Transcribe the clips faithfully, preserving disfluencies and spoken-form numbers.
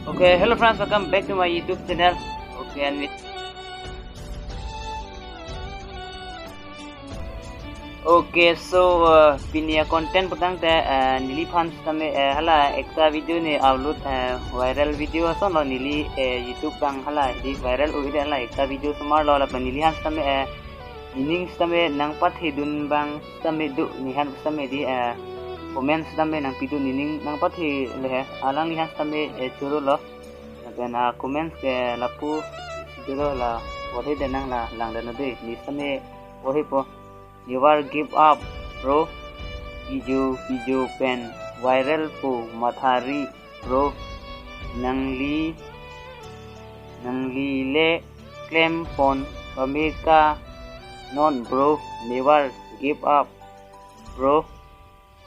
Okay, hello friends, welcome back to my YouTube channel. Okay, and we Okay, so uh, pini a-content putangte uh, neliphan sitame uh, hala ekta video ne upload uh, viral video asonlo neli uh, YouTube bang hala di viral uvide hala ekta video somar lo lapen neliphan sitame uh, nening sitame nangpathedun bang sitame do nephan sitame di uh, comment sitame nangpidun nening nangpathe lehe alangliphan sitame uh, choro lo lapen a-comment ke lapu choro la pore denang la langdeno de ne sitame pore po. Never give up, bro. Video video pen viral po mathari, bro. Nangli nangli le klem pon pameka non, bro. Never give up, bro.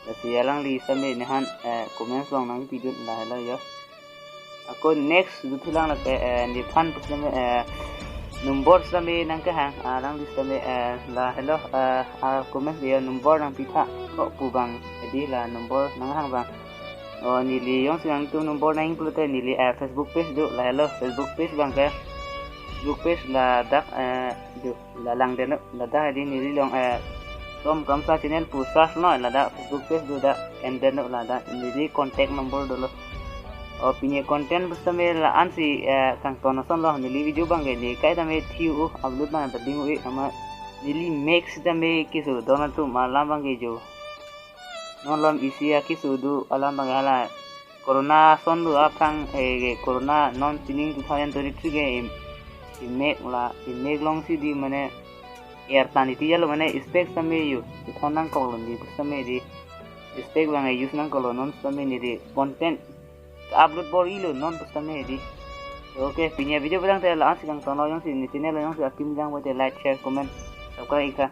Lasi alangli sitame nephan eh, comments along nangpidun lahelo yo. Ako next dothulang lake eh, nephan pusitame eh, number sitame nangkehang alangli sitame eh, lahelo eh, a-comment yo number nangpitha ko pu bang edi la number nanghang bang. O neli jongsi nangtum number nanging pulote neli eh, Facebook page do lahelo Facebook page bang ke Facebook page ladak eh, do. La langdeno ladak edi neli along eh Tom Kramsa channel pu search noi ladak Facebook page do dak endeno ladak neli contact number dolo. O pini content pusitame la-ansi eh kangton asonlo neli video bang ke ne kai tame thiu upload bang ta ding ui ama neli make sitame keso don atum alam bang ke jo. Non lom isi a keso do alam bang ke hala corona ason do aphrang eh corona non sining two thousand twenty-three ke im- imek la imek longsi di mane air tan iti jalo mane spec sitame yo ithon nangkoklo ne pusitame di spec bang use nangkoklo non sitame ne di content upload bor ilo non pusitame di. Okay, pini a-video putangte la-ansi kangtonlo jongsi ne channel jongsi akim jang bote like, share, comment, subscribe ikha.